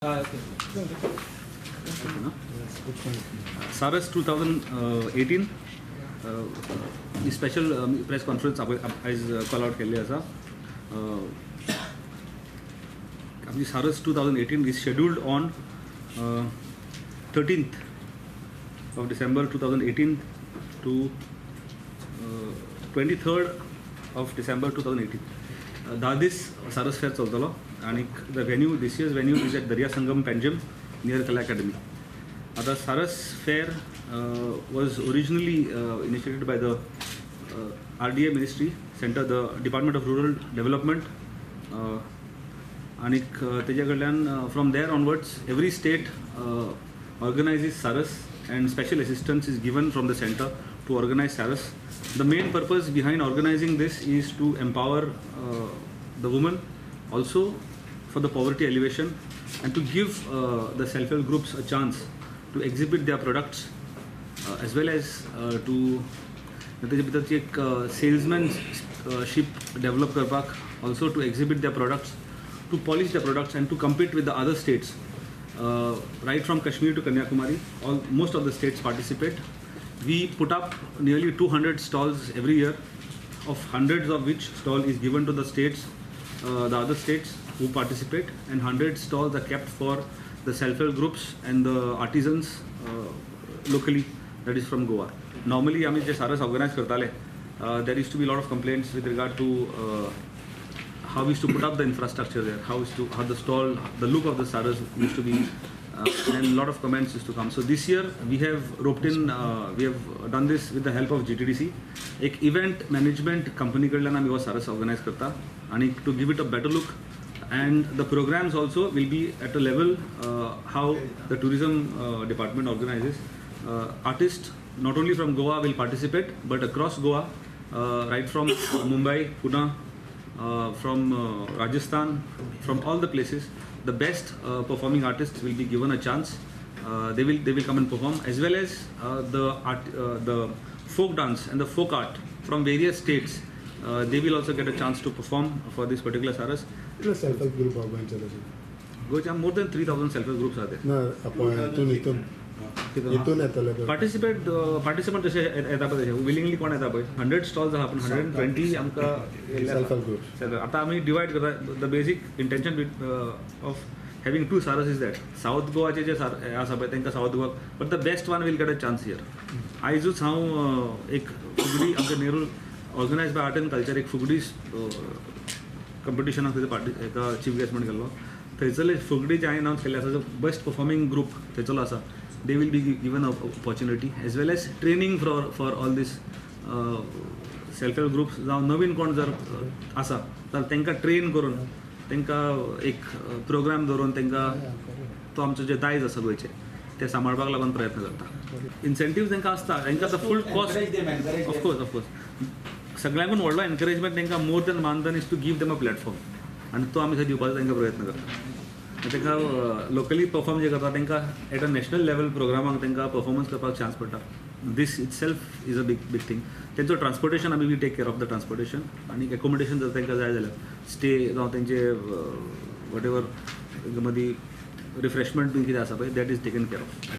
Okay. Saras 2018 special press conference आयज call out केल्ली आसा. आमची Saras 2018 is scheduled on 13th of December 2018 to 23rd of December 2018. 10 दीस सारस फेअर चलतलो आनी the venue, this year's venue is at Darya Sangam, Panjim, near Kala Academy. आतां Saras fair was originally initiated by the RDA ministry centre, the Department of Rural Development, आनीक तेज्या कडल्यान from there onwards every state organizes Saras and special assistance is given from the centre to organize Saras. The main purpose behind organizing this is to empower the women, also for the poverty alleviation, and to give the self-help groups a chance to exhibit their products, as well as to तेजे भितर एक सेल्समॅनशीप develop करपाक, also to exhibit their products, to polish their products and to compete with the other states. Right from Kashmir to Kanyakumari, all most of the states participate. We put up nearly 200 stalls every year, of hundreds of which stall is given to the states, the other states who participate, and 100 stalls are kept for the self-help groups and the artisans locally, that is from Goa. Normally, आमी जे सारस organise करताले, there used to be lot of complaints with regard to how we used to put up the infrastructure there, how the stall, the look of the Saras used to be, and a lot of comments used to come. So this year we have roped in, we have done this with the help of GTDC. एक event management company कडल्यान आमी हो सारस organise करता आनी to give it a better look, and the programs also will be at a level how the tourism department organizes. Artists not only from Goa will participate, but across Goa, right from Mumbai, Pune, from Rajasthan, from all the places, the best performing artists will be given a chance. They will come and perform, as well as the art, the folk dance and the folk art from various states. They will also get a chance to perform for this particular Saras. कितले self help group आहा गोंयचे तशें? गोंयच्या more than 3000 self help groups are there. ना, आपण हितून हितून हितून येतले पळय. पार्टिसिपेट पार्टिसिपंट जशे येता पळय तशे विलिंगली कोण येता पळय, 100 स्टॉल्स आहा पूण 120 आमकां सेल्फ हेल्प ग्रुप्स. आतां आमी डिवायड करता. The basic intention of having two Saras is that South गोवाचे जे सार हे आसा पळय तांकां south Goa, but the best one will get a chance here. आयजूच हांव एक फुगडी आमच्या Nerul organize by art and culture एक फुगडी कंपिटिशनाक थंय पार्टी एका चीफ गेस्ट म्हण गेल्लो. थंयसरले फुगडी जे हांवें अनावन्स केल्ले आसा, जो बेस्ट परफॉर्मींग ग्रूप थंयसरलो आसा, they will be given a opportunity, as well as training for all these self help groups. जावं नवीन कोण जर आसा जाल्यार तांकां ट्रेन करून तांकां एक प्रोग्राम दवरून तांकां तो आमचो जे दायज आसा गोंयचें तें सांबाळपाक लागून प्रयत्न करता. इन्सेंटीव तांकां आसता, तांकां आतां फूल cost. Of course, of course, सगळ्यांकून व्हडलो एनकरेजमेंट तांकां मोर दॅन मानधन is to give them a platform आनी तो आमी थंय दिवपाचो तांकां प्रयत्न करता. तांकां लोकली परफॉर्म जे करता तांकां एट अ नॅशनल लेवल प्रोग्रामाक तांकां परफॉर्मन्स करपाक चान्स पडटा. This itself is a big big thing. तेंचो ट्रान्सपोर्टेशन आमी, we take care of the transportation आनी एकोमोडेशन जर तांकां जाय जाल्यार स्टे जावं तेंचे what ever मदीं रिफ्रेशमेंट बी कितें आसा पळय, that is taken care of.